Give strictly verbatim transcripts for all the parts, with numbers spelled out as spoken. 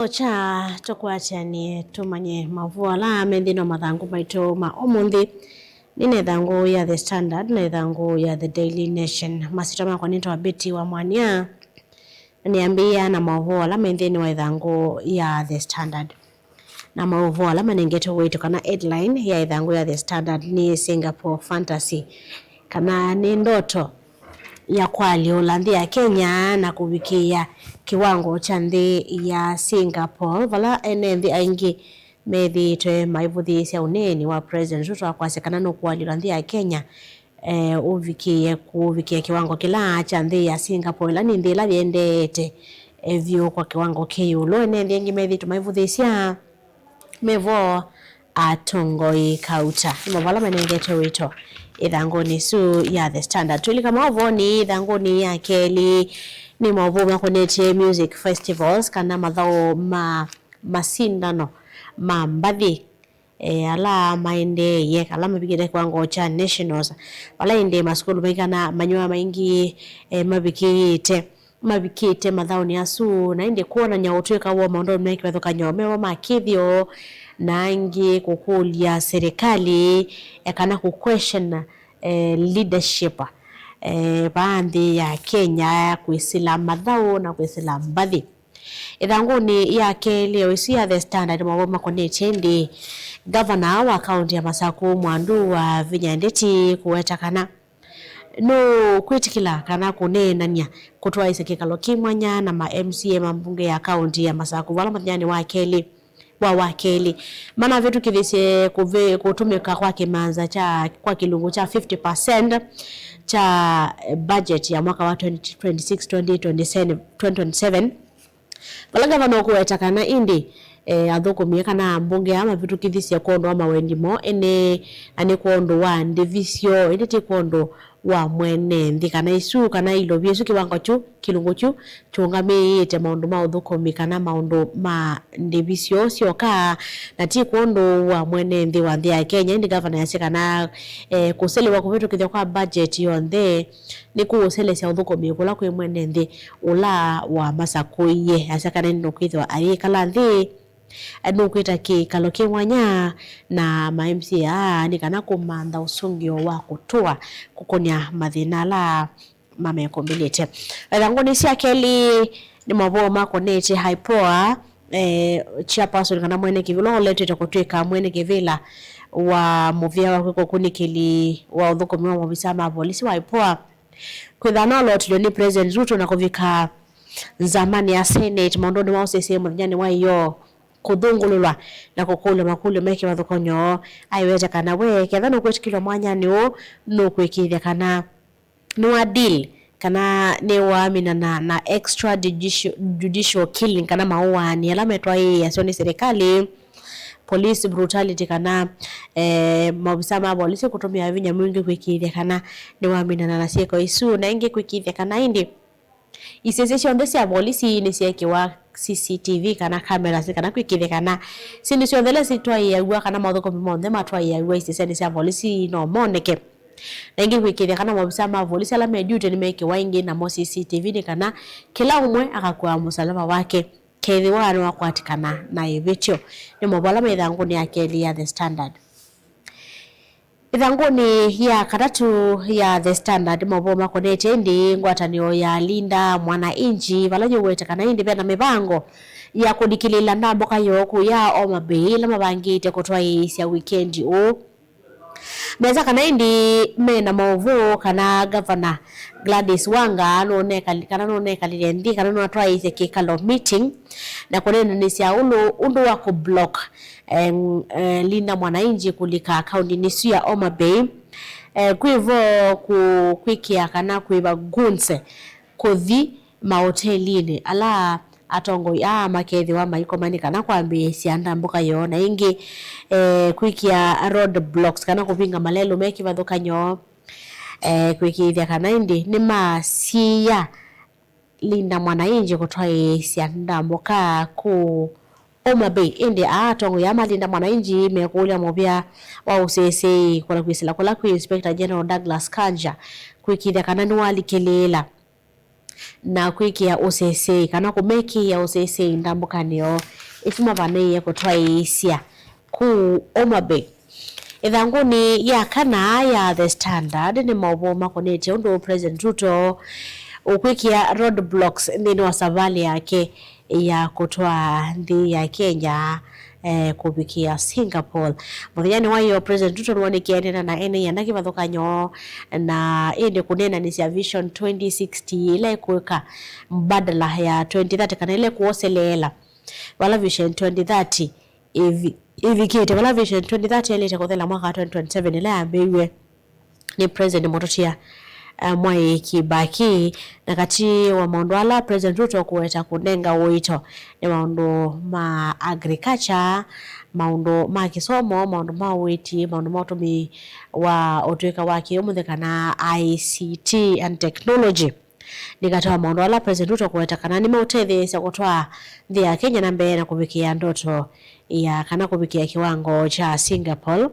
Kya tũkwatĩanĩe tũmanye maũvoo ala me nthĩnĩ wa mathangũ maitũ ma ũmũnthĩ. Nĩ na ĩthangũ ya The Standard na ĩthangũ ya The Daily Nation. Masyĩtwa makwa nĩtawa Betty wa Mwania, na nĩambĩĩa na maũvoo ala me nthĩnĩ wa ĩthangũ ya The Standard. Na maũvoo ala manengetwe ũito kana headline ya ĩthangũ ya The Standard nĩ Singapore Fantasy, kana nĩ ndoto ya kũalyũla nthĩ ya Kenya na kũvikĩĩa kĩwango kya nthĩ ya Singapore, vala ene nthĩ aingĩ methĩĩtwe maivũthĩĩsya ũneeni wa President Ruto wa kwasya kana nũkũalyũla nthĩ ya Kenya, eh, ũvikĩe kũvikĩa kĩwango kĩla kya nthĩ ya Singapore, ĩla nĩ nthĩ ĩla yĩendeete, eh, vyũ kwa kĩwango kĩ ĩũlũ. Ene nthĩ aingĩ methĩĩtwe maivũthĩĩsya mevo atongoi kauta. Nĩ maũvoo ala manengetwe ũito ĩthangũnĩ ĩsu ya The Standard. Twĩlika maũvoonĩ ĩthangũnĩ ya kelĩ, nĩ maũvoo makonetye music festivals kana mathaũ ma masindano ma mbathi, eh, ala maendeeye, ala mavikĩte kĩwango kya nationals, vala ĩndĩ masukulu maingĩ kana manyũa maingĩ, eh, mavikĩĩte, mavikĩte mathaũnĩ asu, na ĩndĩ kwonany'a ũtw'ĩka wa maũndũ me kĩvathũkany'o, mevo ma kĩthĩo, na angĩ kũkũlya serikali, eh, kana kũ question, eh, leadership, eh, vaa nthĩ ya Kenya kwĩsĩla mathaũ na kwĩsĩla mbathi. Ĩthangũnĩ ya kelĩ o ĩsu ya The Standard, maũvoo makonetye ĩndĩ ngavana wa kaũntĩ ya Masaku, Mwandu wa Vinya Ndeti, kũweta kana nũkwĩtĩkĩla kana kũneenany'a kũtwaĩĩsya kĩkalo kĩ mwanya na ma M C A ma mbunge ya kaũntĩ ya Masaku, vala mũthenyanĩ wa kelĩ wa wa kelĩ manavĩtũkĩthisye kũvĩ-, kũtũmĩka kwa kĩmanza kya, kwa kĩlungu kya fifty percent kya budget ya mwaka wa twenty twenty-six, twenty twenty-seven, twenty twenty-seven, vala ngavana ũkũweta kana ĩndĩ, eh, athũkũmi kana ambunge aa mavĩtũkĩthisye kwondũ wa mawendi moo ene, na nĩ kwondũ wa ndĩvi syoo, ĩndĩ ti kwondũ wa mwene nthĩ, kana isu, kana ilovi isu, kĩwango kyu, kĩlungu kyu kyũngamĩĩte maũndũ ma ũthũkũmi kana maũndũ ma ndĩvi syoo syoka, na ti kwondũ wa mwene nthĩ wa nthĩ ya Kenya. Ĩndĩ ngavana yasya kana, eh, kũselewa kũvĩtũkĩthya kwa budget yonthe nĩ kũũselesya ũthũkũmi kũla kwĩ mwene nthĩ ũla wamasakũie. Asya kana nũkwĩthĩwa ayĩkala nthĩ, nũkwĩta kĩkalo kĩ mwanya na ma M C A aa nĩ kana kũmantha ũsũngĩo wa kũtũa kũkũnĩa mathĩna ala mamekũmbĩlĩte. Ĩthangũnĩ sya kelĩ nĩ maũvoo makonetye IPOA, eh, chairperson kana mwene kĩvĩla ũla ũletete kũtw'ĩka mwene kĩvĩla wa mũvĩa wa kwĩka ũkunĩkĩli wa ũthũkũmi wa maovisa ma volisi wa IPOA, kwĩthana ũlootilwe nĩ President Ruto na kũvika nzamanĩ ya Senate maũndũnĩ ma ũsesei mũthenyanĩ wa ĩyoo, kũthũngũlũlwa na kũkũlw'a makũlyo me kĩvathũkany'o. Aiweta kana we, ketha nũkwĩtĩkĩlwa mwanyanĩ ũũ, nũkwĩkĩĩthya kana nĩwa deal kana nĩwaminana na extrajudicial, judicial killing kana maũaani ala metwaĩĩasya nĩ serikali, police brutality kana, eh, maovisa ma volisi kũtũmĩa vinya mwingĩ kwĩkĩĩthya kana nĩwaminana na syĩko isu, na ĩngĩ kwĩkĩĩthya kana ĩndĩ isese syonthe sya volisi nĩsyeekĩwa C C T V kana cameras, kana kwĩkĩĩthya kana syĩndũ syonthe ila sitwaĩĩaw'a kana maũthũkũmi monthe matwaĩĩaw'a isesenĩ sya volisi no moneke. Na ĩngĩ kwĩkĩĩthya kana maovisa ma volisi ala me duty nĩmekĩwa ĩngĩ namo C C T V nĩ kana kĩla ũmwe akakua mũsalaba wake kethĩwa nĩwakwatĩkana na ĩvĩtyo. Nĩ maũvoo ala me ĩthangũnĩ ya kelĩ ya The Standard. Ĩthangũnĩ ya katatũ ya The Standard, maũvoo makonetye ĩndĩ ngwatanĩo ya Linda Mwananchi, vala yĩweta kana ĩndĩ vena mĩvango ya kũlikĩlĩĩla ndambũka yoo kũya Homa Bay ĩla mavangĩte kũtwaĩĩsya wikendi ũũ. Mesa kana ĩndĩ mena maũvoo kana Ngavana Gladys Wanga nũnekali-, kana nũnekalile nthĩ kana nũnatwaĩĩsye kĩkalo, meeting, na kũneenanĩsya ũndũ, ũndũ wa kũ block, eh, eh, Linda Mwananchi kũlika kaũntĩnĩ ĩsu ya Homa Bay, eh, kwĩvo kũ-, kwĩkĩa kana kwĩva goons kũthi maotelinĩ ala atongoi aa makethĩwa maikomani kana kwambĩĩsya ndambũka yoo, na ĩngĩ, eh, kwĩkĩa road blocks kana kũvinga malelũ me kĩvathũkany'o, eh, kwĩkĩĩthya kana ĩndĩ nĩmasiĩĩa Linda Mwananchi kũtwaĩĩsya ndambũka kũu Homa Bay. Ĩndĩ aa atongoi aa ma Linda Mwananchi mekũlya mũvĩa wa ũsesei kũla kwĩsĩla kũla kwĩ Inspector General Douglas Kanja kwĩkĩĩthya kana nĩwalikĩlĩĩla na kwĩkĩa ũsesei kana kũmekĩĩa ũsesei ndambũkanĩ yoo ĩsu mavanĩĩe kũtwaĩĩsya kũu Homa Bay. Ĩthangũnĩ ya kana ya The Standard nĩ maũvoo makonetye ũndũ President Ruto ũkwĩkĩa roadblocks nthĩnĩ wa savalĩ yake ya kũtwaa nthĩ ya Kenya, eh, kũvikĩa Singapore. Mũthenyanĩ wa ĩyoo, President Ruto nĩwonekanie na ene ĩana kĩvathũkany'o na ĩndĩ kũneenanĩsya Vision twenty sixty ĩla ĩkwĩka mbadala ya twenty thirty kana ĩla ĩkũoseleela vala Vision twenty thirty ĩvi-, ĩvikĩte, vala Vision twenty thirty yaĩlĩte kũthela mwaka wa twenty twenty-seven ĩla yambĩĩw'e nĩ President Mũtũtia, eh, Mwai Kibaki. Na katĩ wa maũndũ ala President Ruto ũkũweta kũnenga ũito nĩ maũndũ ma agriculture, maũndũ ma kĩsomo, maũndũ ma ũĩti, maũndũ ma ũtũmĩi wa ũtũĩka wa kĩũmũnthĩ kana I C T and technology. Nĩ katĩ wa maũndũ ala President Ruto kũweta kana nĩmeũtetheesya kũtwaa nthĩ ya Kenya na mbee na kũvikĩa ndoto ya kana kũvikĩa kĩwango kya Singapore.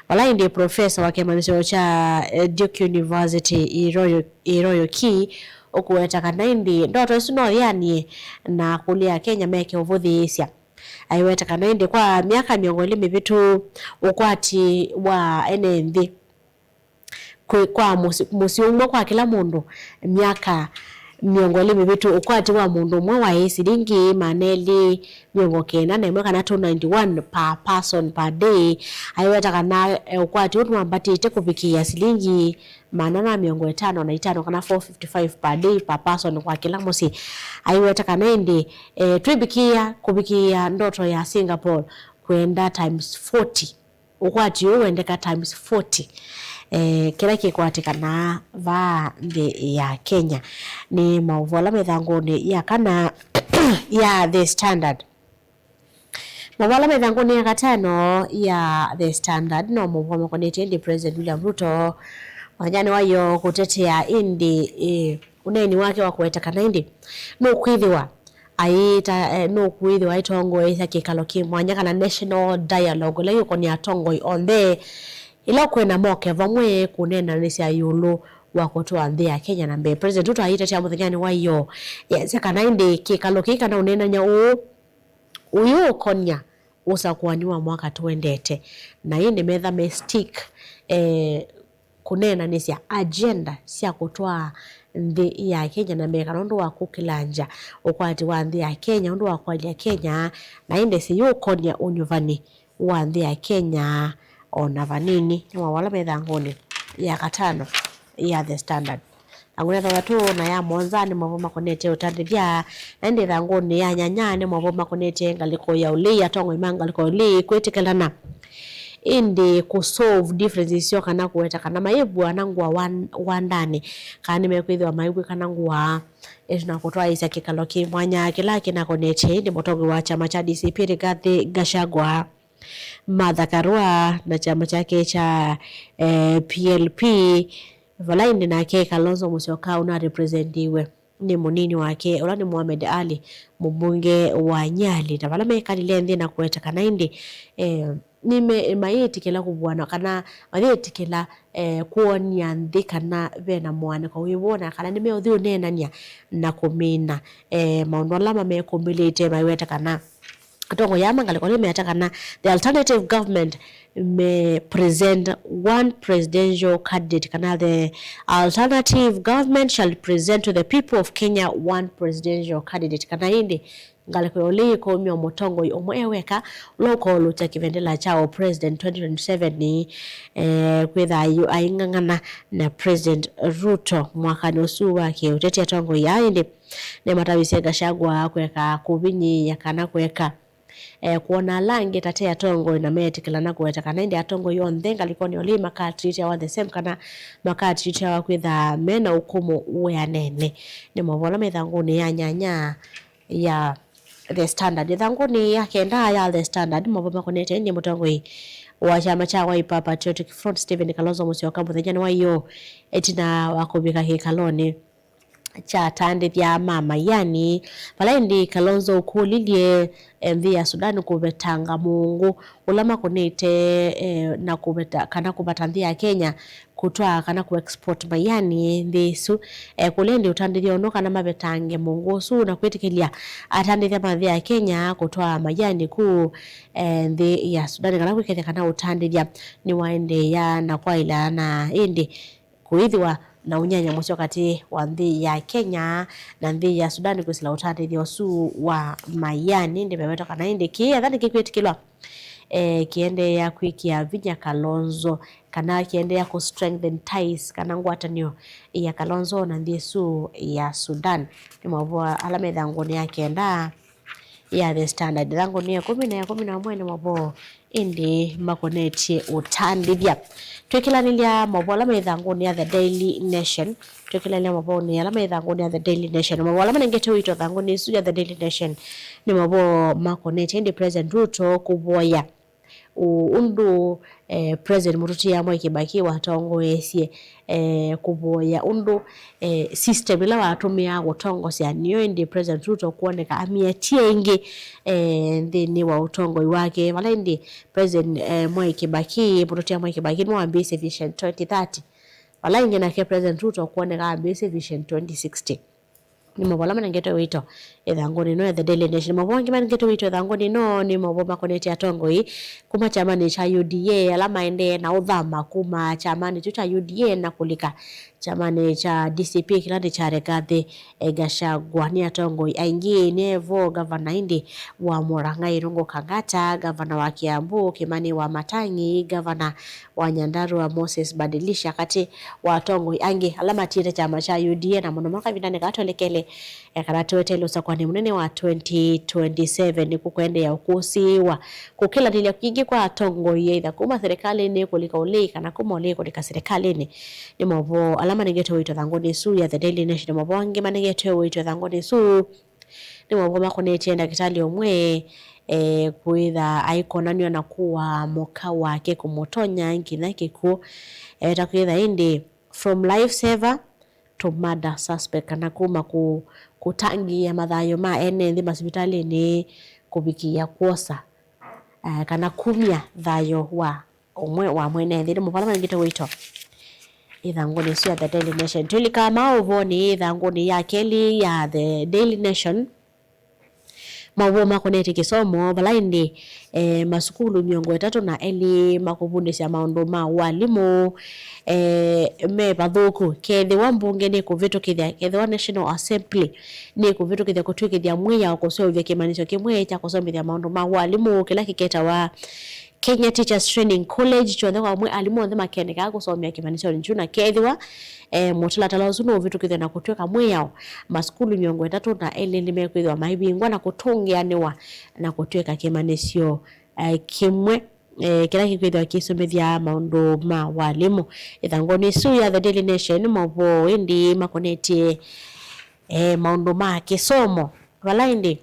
Vala ĩndĩ profesa wa kĩmanyĩsyo kya, eh, Duke University, Hiroyo, Hiroyo Key, ũkũweta kana ĩndĩ ndoto ĩsu no yĩanĩe na kũlea Kenya meke ũvũthĩĩsya. Aiweta kana ĩndĩ kwa myaka mĩongo ĩlĩ mĩvĩtu, ũkwati wa ene nthĩ kwĩ, kwa mũsyĩ, mũsyĩ ũmwe kwa kĩla mũndũ, myaka mĩongo ĩlĩ mĩvĩtu, ũkwati wa mũndũ ũmwe waĩ silingi maana elĩ mĩongo kenda na ĩmwe kana two ninety-one per person per day. Aiweta kana, eh, ũkwati ũũ nĩwambatĩte kũvikĩĩa silingi maana na mĩongo ĩtano na itano kana four fifty-five per day per person kwa kĩla mũsyĩ. Aiweta kana ĩndĩ, eh, twĩvikĩĩa kũvikĩĩa ndoto ya Singapore kwenda times forty. Ũkwati ũũ wendeka times forty, eh, kĩla kĩkwatĩkanaa vaa nthĩ ya Kenya. Nĩ maũvoo ala me ĩthangũnĩ ya kana ya The Standard. Maũvoo ala me ĩthangũnĩ ya katano ya The Standard no maũvoo makonetye ĩndĩ President William Ruto mũthenyanĩ wa ĩyoo kũtetea ĩndĩ, eh, ũneeni wake wa kũweta kana ĩndĩ nũkwĩthĩwa aĩta, eh, nũkwĩthĩwa aĩtongoesya kĩkalo kĩ mwanya kana national dialogue ĩla yũkonĩa atongoi onthe, ĩla kwĩna moke vamwe kũneenanĩsya ĩũlũ wa kũtwaa nthĩ ya Kenya na mbee. President Ruto aitetea mũthenyanĩ wa ĩyoo, easya kana ĩndĩ kĩkalo kĩĩ kana ũneenany'a ũũ ũyũkonĩa ũsakũani wa mwaka tũendete, na ĩndĩ metha me stick, eh, kũneenanĩsya agenda sya kũtwaa nthĩ ya Kenya na mbee kana ũndũ wa kũkĩlangya ũkwati wa nthĩ ya Kenya, ũndũ wa kwalya Kenya, na ĩndĩ siyũkonĩa ũnyuvani wa nthĩ ya Kenya o na vanini. Nĩ maũvoo ala me ĩthangũnĩ ya katano ya The Standard. Ĩthangũnĩ ya thanthatũ na ya mũonza nĩ maũvoo makonetye ũtandĩthya, na ĩndĩ ĩthangũnĩ ya nyanya nĩ maũvoo makonetye ngalĩko ya ũlei, atongoi ma ngalĩko ya ũlei kwĩtĩkĩlana ĩndĩ kũ solve differences syoo kana kũweta kana mayĩvuanangwa wan-, wandanĩ, kana nĩmekwĩthĩwa maikwĩkanangwa ĩtina kũtwaĩĩsya kĩkalo kĩ mwanya kĩla kĩnakonetye ĩndĩ mũtongoi wa kyama kya D C P Rigathi Gachagua, Martha Karua na kyama kyake kya, eh, P L P, vala ĩndĩ nake Kalonzo Musyoka ũnarepresentiwe nĩ mũnini wake, ũla nĩ Mohamed Ali, mũmbunge wa Nyali, na vala mekalile nthĩ na kũweta kana ĩndĩ, eh, nĩme-, mayĩtĩkĩla kũvuana kana mayĩtĩkĩla, eh, kwony'a nthĩ kana ve na mũaanĩko wĩ vo, na kana nĩmeũthi ũneenany'a na kũmina, eh, maũndũ ala mamekũmbĩlĩte, maiweta kana atongoi aa ma ngalĩko nĩmeeta kana the alternative government may present one presidential candidate, kana the alternative government shall present to the people of Kenya one presidential candidate, kana ĩndĩ ngalĩko ya ũlei ĩkaumya mũtongoi ũmwe e weka, ũla ũkaũlũkya kĩvendela kya ũ president twenty twenty-seven, eh, kwĩtha aing'ang'ana na President Ruto mwakanĩ ũsu wa kĩũteti. Atongoi aa ĩndĩ nĩmatavisye Gachagua kũeka kũvinyĩĩa kana kũeka, eh, kwona ala angĩ ta te atongoi, na meetĩkĩlana kũweta kana ĩndĩ atongoi onthe ngalĩkonĩ ya ũlei makatritĩawa the same kana makatritĩawa kwĩtha me na ũkũmũ wĩanene. Nĩ maũvoo ala me ĩthangũnĩ ya nyanya ya The Standard. Ĩthangũnĩ ya kenda ya The Standard, maũvoo makonetye ĩndĩ mũtongoi wa kyama kya Wiper Patriotic Front Stephen Kalonzo Musyoka mũthenyanĩ wa ĩyoo ĩtina wa kũvika kĩkalonĩ kya atandĩthya ma Mayani, vala ĩndĩ Kalonzo ũkũlilye, eh, nthĩ ya Sudan kũvetanga mũũngũ ũla makonete, eh, na kũveta, kana kũvata nthĩ ya Kenya kũtwaa kana kũ export maiani nthĩ ĩsu, eh, kũlea ĩndĩ ũtandĩthya ũno kana mavetange mũungu ũsu na kwĩtĩkĩlya atandĩthya ma nthĩ ya Kenya kũtwaa maiani ku, eh, nthĩ ya Sudan, kana kwĩkethya kana ũtandĩthya nĩwaendeea na kwaĩla na ĩndĩ kũĩthĩwa na ũnyanya mũseo katĩ wa nthĩ ya Kenya na nthĩ ya Sudan kwĩsĩla ũtandĩthya ũsu wa maiani. Ĩndĩ vewetwa kana ĩndĩ kĩĩ etha nĩkĩkwĩtĩkĩlwa, eh, kĩendeea kwĩkĩa vinya Kalonzo, kana kĩendeea kũ strengthen ties kana ngwatanĩo ya Kalonzo na nthĩ ĩsu ya Sudan. Nĩ maũvoo ala me ĩthangũnĩ ya kenda ya The Standard. Ĩthangũnĩ ya ĩkũmi na ya ĩkũmi na ũmwe nĩ maũvoo ĩndĩ makonetye ũtandĩthya. Twĩkĩlanĩlya maũvoo ala me ĩthangũnĩ ya The Daily Nation, twĩkĩlanĩlya maũvoonĩ ala me ĩthangũnĩ ya The Daily Nation, maũvoo ala manengetwe ũito ĩthangũnĩ ĩsu ya The Daily Nation nĩ maũvoo makonetye ĩndĩ President Ruto kũvoya ũ-, ũndũ, eh, President mũtũtĩa Mwai Kĩbakĩ watongoesye, eh, kũvoya ũndũ, eh, system ĩla watũmĩaa kũtongosya nĩyo ĩndĩ President Ruto kuoneka amĩetie ĩngĩ, eh, nthĩnĩ wa ũtongoi wake, vala ĩndĩ President, eh, Mwai Kĩbakĩ, mũtũtĩa Mwai Kĩbakĩ nĩwambĩĩsye Vision twenty thirty, vala ĩngĩ nake President Ruto kuoneka ambĩĩsye Vision twenty sixty. Nĩ maũvoo ala manengetwe ũito ĩthangũnĩ ĩno ya The Daily Nation. Maũvoo angĩ manengetwe ũito ĩthangũnĩ ĩno nĩ maũvoo makonetye atongoi kuma kyamanĩ kya U D A ala maendee na ũthama kuma kyamanĩ kyu kya U D A na kũlika kyamanĩ kya D C P kĩla nĩ kya Rigathi, eh, Gachagua. Nĩ atongoi aingĩ nĩ vo ngavana ĩndĩ wa Murang'a Irungu Kang'ata, ngavana wa Kiambu Kimani Wamatangi, ngavana wa Nyandarua Moses Badilisha, katĩ wa atongoi angĩ ala matiĩte kyama kya U D A, na mũno mũno kavindanĩ kaa twelekele, eh, kana tweteele ũsakũanĩ mũnene wa twenty twenty-seven, nĩkw'o kũendeea ũkũsĩĩwa kũkĩlanĩlya kwingĩ kwa atongoi, either kuma serĩkalĩnĩ kũlika ũlei kana kuma ũlei kũlika serĩkalĩnĩ. Nĩ maũvoo ala manengetwe ũito ĩthangũnĩ ĩsu ya The Daily Nation. Maũvoo angĩ manengetwe ũito ĩthangũnĩ ĩsu nĩ maũvoo makonetye ndakĩtalĩ ũmwe, eh, kwĩtha aikonanw'a na kũaa mũka wake kũmũtonya nginya kĩkw'ũ. Eweta kwĩtha ĩndĩ from life saver to murder suspect, kana kuma kũ-, kũtangĩĩa mathayũ ma ene nthĩ masivitalĩnĩ kũvikĩĩa kwosa, eh, kana kumya thayũ wa ũmwe wa mwene nthĩ. Nĩ maũvoo ala manengete ũito ĩthangũnĩ ĩsu ya The Daily Nation. Twĩlika maũvoonĩ ĩthangũnĩ ya kelĩ ya The Daily Nation, maũvoo makonetye kĩsomo, vala ĩndĩ, eh, masukulu mĩongo ĩtatũ na elĩ makũvundĩsya maũndũ ma ũalimũ, eh, me vathũku. Kethĩwa mbunge nĩkũvĩtũkĩthya, kethĩwa National Assembly nĩkũvĩtũkĩthya kũtw'ĩkĩthya mwĩao kũseũvya kĩmanyĩsyo kĩmwe kya kũsomethya maũndũ ma ũalimũ kĩla kĩketawa Kenya Teachers Training College, kyonthe kwa amwe alimũ onthe makendekaa kũsomea kĩmanyĩsyonĩ kyu, na kethĩwa, eh, mũtalatala ũsu nũũvĩtũkĩthw'a na kũtw'ĩka mwĩao, masukulu mĩongo ĩtatũ na elĩ nĩmekwĩthĩwa maivingwa na kũtũngĩanĩwa na kũtw'ĩka kĩmanyĩsyo, eh, kĩmwe, eh, kĩla kĩkwĩthĩwa kĩisũmĩthya maũndũ ma walimũ. Ĩthangũnĩ ĩsu ya The Daily Nation, maũvoo ĩndĩ makonetye, eh, maũndũ ma kĩsomo, vala ĩndĩ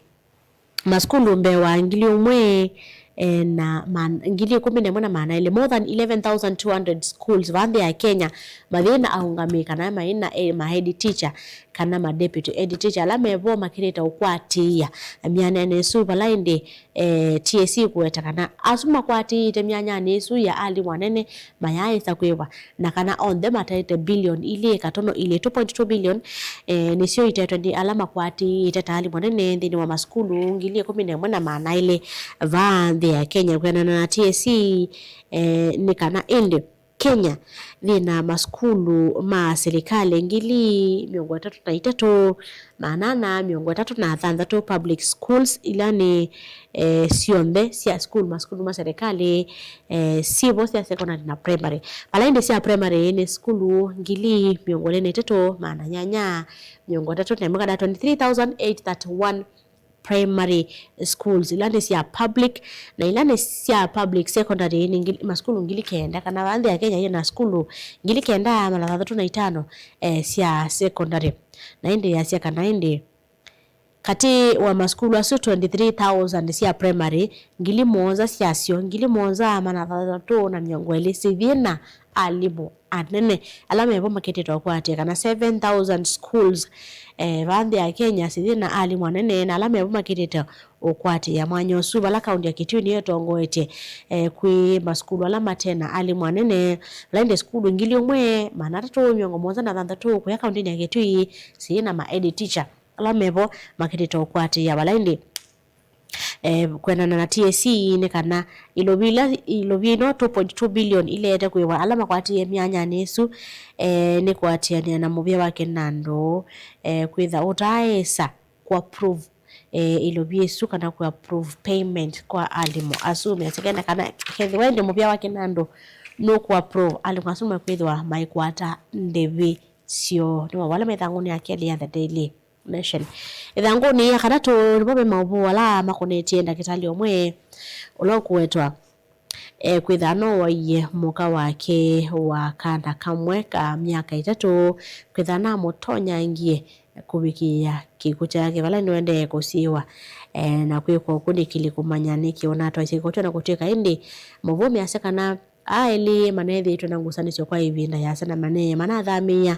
masukulu mbee wa ngili ũmwe, eh, na man-, ngili ĩkũmi na ĩmwe na maana elĩ, more than eleven thousand two hundred schools vaa nthĩ ya Kenya mathĩ na aũngamĩi kana maĩ na, eh, ma head teacher kana ma deputy head teacher ala me vo makĩlĩte ũkwatĩĩa myanyanĩ ĩsu, vala ĩndĩ, eh, T S C kũweta kana asu makwatĩĩte myanyanĩ ĩsu ya alimũ anene mayaaĩsa kwĩva, na kana onthe mataĩte bilioni ilĩ katono ilĩ, two point two billion, eh, nĩsyo itetwe nĩ ala makwatĩĩte ta alimũ anene nthĩnĩ wa masukulu ngili ĩkũmi na ĩmwe na maana elĩ vaa nthĩ ya Kenya. Kwĩanana na T S C, eh, nĩ kana ĩndĩ Kenya yĩ na masukulu ma silikalĩ ngili mĩongo ĩtatũ na itatũ, maana ana mĩongo ĩtatũ na thanthatũ, public schools, ila nĩ, eh, syonthe sya sukulu, masukulu ma silikalĩ, eh, syĩvo sya secondary na primary. Vala ĩndĩ sya primary nĩ sukulu ngili mĩongo ĩlĩ na itatũ, maana nyanya mĩongo ĩtatũ na ĩmwe, kana twenty-three thousand eight thirty-one primary schools, ila nĩ sya public, na ila nĩ sya public secondary nĩ ngili, masukulu ngili kenda, kana vaa nthĩ ya Kenya yĩ na sukulu ngili kenda maana thanthatũ na itano, eh, sya secondary. Na ĩndĩ yasya kana ĩndĩ katĩ wa masukulu asu twenty-three thousand sya primary, ngili mũonza syasyo, ngili mũonza maana thanthatũ na mĩongo ĩlĩ sithiĩ na alimũ anene ala mevo makĩtĩte ũkwatĩa kana seven thousand schools, eh, vaa nthĩ ya Kenya siyĩ na alimũ anene, na ala mevo makĩtĩte ũkwatĩĩa mwanya ũsu, vala kaunti ya Kitui nĩyo ĩtongoetye, eh, kwĩ masukulu ala mate na alimũ anene, vala ĩndĩ sukulu ngili ũmwe maana atatũ mĩongo mũonza na thanthatũ kũya kauntinĩ ya Kitui siyĩ na ma head teacher ala mevo makĩtĩte ũkwatĩĩa, vala ĩndĩ eh, kwendana na T S C nĩ kana ilovi ila, ilovi ino two point two billion ileete kwĩwa ala makwatĩĩe myanyanĩ ĩsu, eh, nĩ kũatĩanĩa na mũvĩa wa kĩnandũ, eh, kwĩtha ũtaaĩsa kũ approve, eh, ilovi ĩsu kana kũ approve payment kwa alimũ asu. Measya kenda kana kethĩwa ĩndĩ mũvĩa wa kĩnandũ nũkũ approve, alimũ asu mekwĩthĩwa maikwata ndĩvi syoo. Nĩ mavoo ala me ĩthangũnĩ ya kelĩ ya The Daily Nation. Ĩthangũnĩ ya katatũ nĩvo ve maũvoo ala makonetye ndakĩtalĩ ũmwe ũla ũkũwetwa, eh, kwĩtha no waie mũka wake wa kana kamwe ka myaka ĩtatũ, kwĩtha namũtonyangie kũvikĩĩa kĩkw'ũ kyake vala nĩwendee kũsiĩwa, eh, na kwĩkwa ũkũ nĩkĩlĩ kũmanya nĩkĩ ũnatwaisye kĩkw'ũ kyo, na kũtw'ĩka ĩndĩ maũvoo measya kana aa elĩ maneethĩĩtwe na ngusanĩsyo kwa ĩvinda yĩasa na manee manathamĩĩa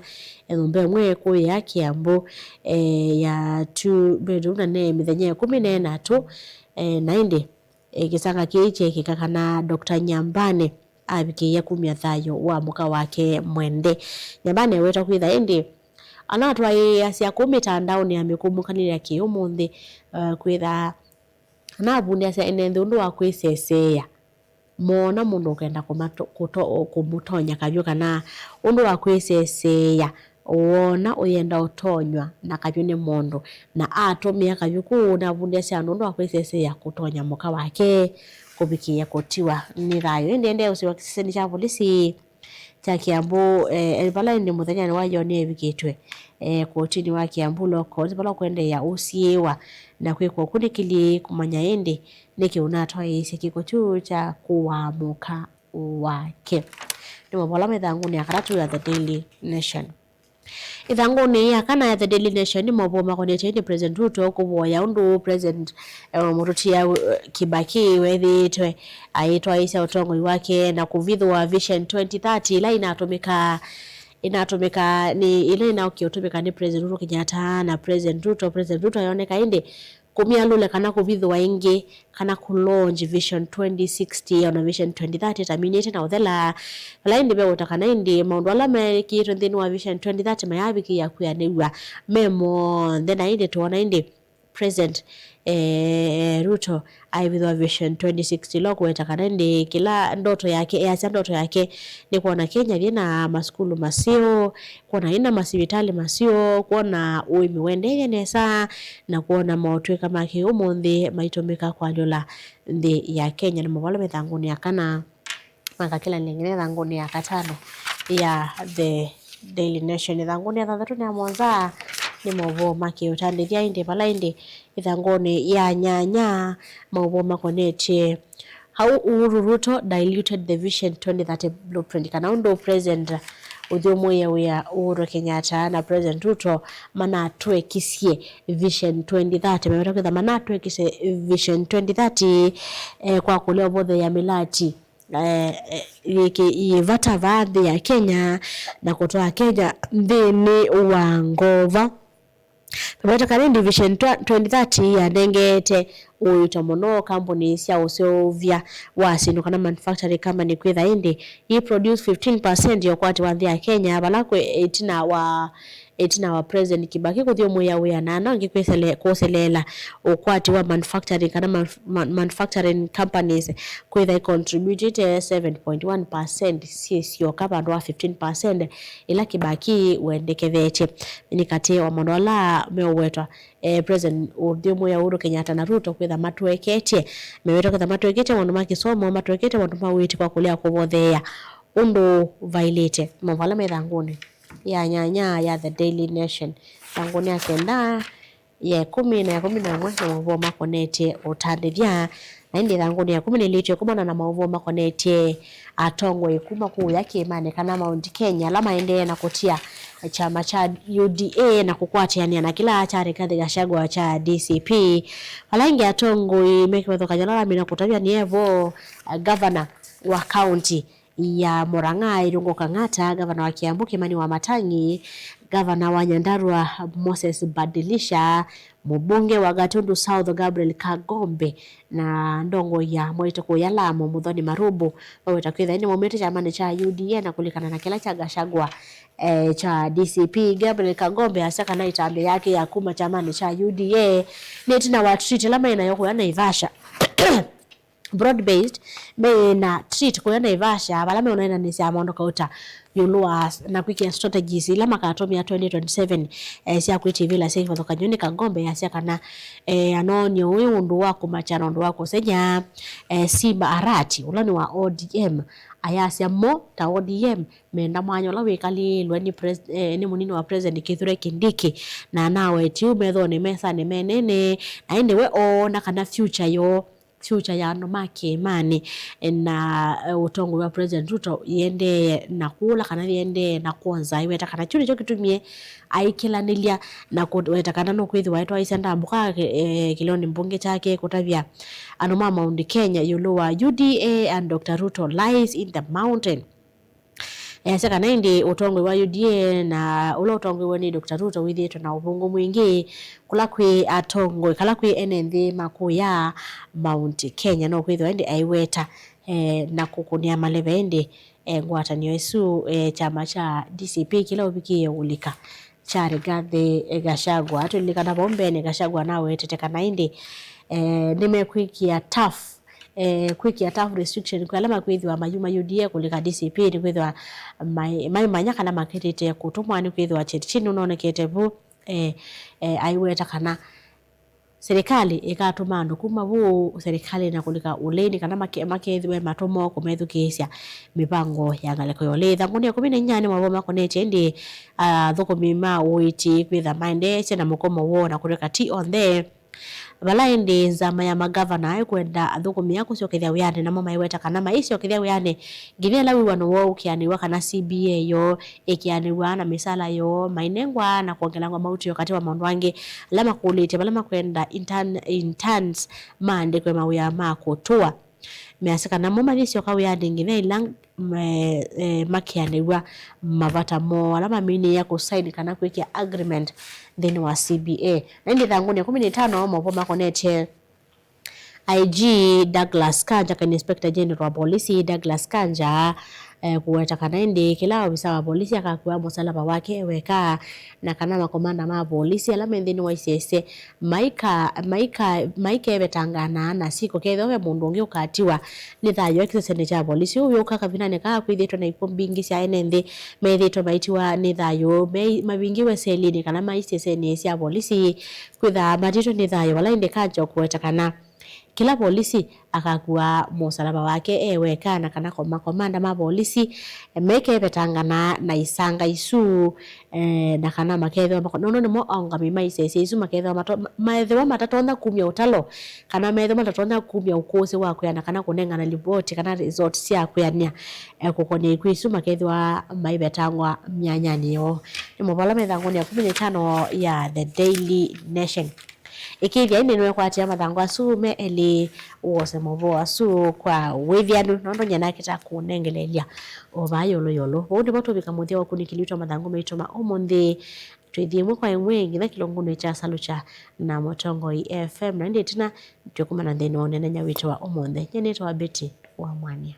nyũmba ĩmwe kũya Kiambu, eh, ya two bedroom na ne mĩthenya ĩkũmi na ĩnatũ, eh, na ĩndĩ, eh, kĩsanga kĩĩ kyeekĩka kana Doctor Nyambane avikĩĩa kumya thayũ wa mũka wake mwende. Nyambane awetwa kwĩtha ĩndĩ anatwaĩĩasya kũu mĩtandaonĩ ya mĩkũmũkanĩlya kĩ ũmũnthĩ, eh, kwĩtha anavundĩasya ene nthĩ ũndũ wa kwĩseseea. Moona mũndũ ũkenda kũmato-, kũto-, kũmũtonya kavyũ, kana ũndũ wa kwĩseseea, woona ũyenda ũtonywa na kavyũ nĩ mũndũ, na atũmĩa kavyũ kũu navundĩasya andũ ũndũ wa kwĩseseea kũtonya mũka wake kũvikĩĩa kũtiwa nĩ thayũ. Ĩndĩ endee ũsĩ wa kĩseseni kya volisi kya Kiambu, eh, vala ĩndĩ mũthenyanĩ wa yoo nĩevikĩtwe, eh, kotinĩ wa Kiambu Law Court vala ũkwendeea ũsiĩĩwa na kwĩkwa ũkũ nĩkĩlĩ kũmanya ĩndĩ nĩkĩ ũnatwaĩĩsye kĩko kyu kya kũaa mũka wake. Nĩ maũvoo ala me ĩthangũnĩ ya katatũ ya The Daily Nation. Ĩthangũnĩ ya kana ya The Daily Nation nĩ maũvoo makonetye ĩndĩ President Ruto kũvoya ũndũ President, eh, mũtũtia, eh, Kibaki wethĩĩtwe aitwaĩĩsya ũtongoi wake na kũvithũa Vision twenty thirty ĩla ĩnatũmĩka, ĩnatũmĩka nĩ, ĩla ĩnaũkie ũtũmĩka nĩ President Uhuru Kenyatta na President Ruto. President Ruto ayoneka ĩndĩ kũmyalũle kana kũvithũa ĩngĩ, kana kũ launch Vision twenty sixty ona Vision twenty thirty ĩtaminĩte na ũthela. Vala ĩndĩ veũta kana ĩndĩ maũndũ ala meekĩĩtwe nthĩnĩ wa Vision twenty thirty mayavikĩĩa kwĩanĩw'a me monthe, na ĩndĩ twoona ĩndĩ President, eh, Ruto aivithwa Vision twenty sixty ĩla ũkũweta kana ĩndĩ kĩla ndoto yake, easya ndoto yake nĩ kwona Kenya yĩna masukulu maseo, kwona yĩna masivitalĩ maseo, kwona ũĩmi ũendeeye nesa, na kwona motw'ĩka ma kĩ ũmũnthĩ maitũmĩka kũalyũla nthĩ ya Kenya. Nĩ maũvoo ala me ĩthangũnĩ ya kana, makakĩlanĩla nginya ĩthangũnĩ ya katano ya The Daily Nation. Ĩthangũnĩ ya thanthatũ na ya mũonza nĩ maũvoo ma kĩũtandĩthya, ĩndĩ vala ĩndĩ ĩthangũnĩ ya nyanya maũvoo makonetye how Uhuru Ruto diluted the Vision twenty thirty blueprint, kana ũndũ President ũthyũmũĩe wĩa Uhuru Kenyatta na President Ruto manatwekisye Vision twenty thirty. Meweta kwĩtha manatwekisye Vision twenty thirty, eh, kwa kũlea ũvotheea mĩlati, eh, eh, yĩkĩ-, yĩ vata vaa nthĩ ya Kenya na kũtwaa Kenya nthĩnĩ wa ngova. Meweta kana ĩndĩ Vision twa-, twenty thirty yanengeete ũito mũno kambuni sya ũseũvya wa syĩndũ kana manufacturing company kwĩtha ĩndĩ i produce fifteen percent ya ũkwati wa nthĩ ya Kenya, vala kwĩ ĩtina wa, ĩtina wa President Kibaki kũthyũmũĩa wĩa na ana angĩ kwĩsele-, kũseleela ũkwati wa manufacturing kana manuf-, man-, manufacturing companies kwĩtha icontributĩte seven point one percent syĩ syoka vandũ va fifteen percent ĩla Kibaki wendekethetye. Nĩ katĩ wa maũndũ ala meũwetwa, eh, President ũthyũmũĩa Uhuru Kenyatta na Ruto kwĩtha matweketye. Mewetwa kwĩtha matweketye maũndũ ma kĩsomo, matweketye maũndũ ma ũiiti kwa kũlea kũvotheea ũndũ vailĩte. Maũvoo ala me ĩthangũnĩ ya nyanya ya The Daily Nation, ĩthangũnĩ ya kenda, ya ĩkũmi na ya ĩkũmi na ĩmwe nĩ maũvoo makonetye ũtandĩthya. Na ĩndĩ ĩthangũnĩ ya ĩkũmi nĩlĩtw'e kumana na maũvoo makonetye atongoi kuma kũũya kĩĩmanĩ kana Mount Kenya ala maendee na kũtia kyama kya U D A na kũkwatĩanĩa na kĩla kya Rigathi Gachagua kya D C P. Vala ĩngĩ atongoi me kĩvathũkany'o ala mamina kũtavya nĩ evo, eh, gavana wa kaunti ya Murang'a, Irungu Kang'ata, ngavana wa Kiambu, Kimani Wamatangi, ngavana wa Nyandarua, Moses Badilisha, mũmbunge wa Gatundu South, Gabriel Kagombe, na ndongoi ya Mwaitu kũya Lamu, Muthoni Marubu, maweta kwĩthwa nĩmaumĩte kyamanĩ kya U D A na kũlikana na kĩla kya Gachagua, eh, kya D C P. Gabriel Kagombe asya kana ĩtambya yake ya kuma kyamanĩ kya U D A nĩ ĩtina wa treat ĩla maĩ nayo kũya Naivasha. Broad based, me na treat kũya Naivasha, vala meũneenanĩsya maũndũ kauta ĩũlũ wa s-, na kwĩkĩa strategies ila makatũmĩa twenty twenty-seven, eh, sya kwĩtivĩla sya kĩvathũkany'o. Nĩ Kagombe yasya kana, eh, anonie ũyũ ũndũ wa kũmakya na ũndũ wa kũsengy'a, eh, Simba Arati, ũla nĩ wa O D M, ayasya mo ta O D M menda mwanya ũla wĩkalĩĩlwe nĩ pres-, eh, nĩ mũnini wa President Kithure Kindiki, na anawetie ũu methonĩ mesanĩ menene, na ĩndĩ we oona kana future yoo future ya andũ ma kĩĩmanĩ, eh, na, eh, ũtongoi wa President Ruto yĩendee na kũla kana yĩendee na kwonza. Aiweta kana kyu nĩkyo kĩtumie aikĩlanĩlya na kũweta kana nũkwĩthĩwa aitwaisya ndambũka, eh, kĩlĩonĩ mbunge kyake kũtavya andũ ma Mount Kenya ĩũlũ wa U D A and Doctor Ruto lies in the mountain. Easya kana ĩndĩ ũtongoi wa U D A na ũla ũtongoiwe nĩ Doctor Ruto wĩthĩĩtwe na ũvũngũ mwingĩ kũla kwĩ atongoi, kala kwĩ ene nthĩ ma kũya Mount Kenya, no kwĩthĩwa ĩndĩ aiweta, eh, na kũkũnĩa maleve ĩndĩ, eh, ngwatanĩo ĩsu, eh, kyama kya D C P kĩla ũvikĩĩe ũlika kya Rigathi Gachagua. Atũlilikana vau mbeenĩ, Gachagua nawetete kana ĩndĩ, eh, nĩmekwĩkĩa tough eh, kwĩkĩa tough restriction kwĩ ala makwĩthĩwa mayuma U D A kũlika D C P, nĩkwĩthĩwa mai-, maimanya kana makĩtĩte kũtũmwa, nĩkwĩthĩwa Chetchin nũnonekete vu, eh, eh, aiweta kana serikali ĩkatũma andũ kuma vu serikali na kũlika ũlĩnĩ kana make-, makethĩwe matũmwa kũmethukĩĩsya mĩvango ya ngalĩko ya ũlĩĩ. Ĩthangũnĩ ya ĩkũmi na inya nĩ mavoo makonetye ĩndĩ athũkũmi ma ũiiti kwĩtha maendeesye na mũkomo woo na kũtw'ĩka ti onthe. Vala ĩndĩ nzama ya magavana ĩkwenda athũkũmi aa kũsyokethya wĩanĩ, namo maiweta kana maisyokethya wĩanĩ nginya ĩla wĩw'ano woo ũkeanĩw'a kana C B A yoo ĩkeanĩw'a na mĩsala yoo mainengwa na kwongelangwa mautĩo katĩ wa maũndũ angĩ ala makũlĩtye vala makwenda intern-, interns maandĩkwe mawĩa ma kũtũa. Measya kana mo mayĩsyoka wĩanĩ nginya ĩla me-, eh, makeanĩw'a mavata moo ala maminĩĩa kũsaini kana kwĩkĩa agreement nthĩnĩ wa C B A. Na ĩndĩ ĩthangũnĩ ya ĩkũmi na ĩtano, maũvoo makonetye I G Douglas Kanja, kana Inspector General wa Polisi Douglas Kanja, eh, kũweta kana ĩndĩ kĩla ovisa wa polisi akakuaa mũsalava wake e weka, na kana makomanda ma polisi ala me nthĩnĩ wa isese maika-, maika-, maikevetangana na syĩko kethĩwa ve mũndũ ũngĩ ũkatiwa nĩ thayũ e kĩsesenĩ kya polisi. Ũu wĩũka kavindanĩ kaa kwĩthĩĩtwe na ikw'ũ mbingĩ sya ene nthĩ methĩĩtwe maitiwa nĩ thayũ, me-, mavingĩwe selinĩ kana mai sitesenĩ sya polisi kwĩthaa matiĩtwe nĩ thayũ, vala ĩndĩ Kanja ũkũweta kana kĩla polisi akakua mũsalava wake e weka, na kana ko-, makomanda ma polisi, eh, maikevetangana na isanga isu, eh, na kana makethĩwa mako-, nũndũ nĩmo aũngami ma isese isu makethĩwa mato-, ma-, methĩwa matatonya kumya ũtalo, kana methĩwa matatonya kumya ũkũsĩ wa kwĩana kana kũnengana livoti kana resort sya kwĩanĩa, eh, kũkonĩa ikw'ũ isu makethĩwa maivetangwa myanyani yoo. Nĩ maũvoo ala me ĩthangũnĩ ya ĩkũmi na ĩtano ya The Daily Nation. Ĩkĩĩthya ĩndĩ nĩwekwatia mathangũ asu me elĩ, wose maũvoo asu kwa wĩthĩanu, nũndũ nyie nakĩta kũnengeleelya o vaa ĩũlũ ĩũlũ. Ũu nĩvo tũvika mũthya wa ũkunĩkĩli witũ wa mathangũ maitũ ma ũmũnthĩ. Twĩthi ĩmwe kwa ĩmwe nginya kĩlungunĩ kya Salukya na Mũtongoi F M, na ĩndĩ ĩtina twĩkumana nthĩnĩ wa ũnenenya witũ wa ũmũnthĩ. Nyie nĩtawa Betty wa Mwania.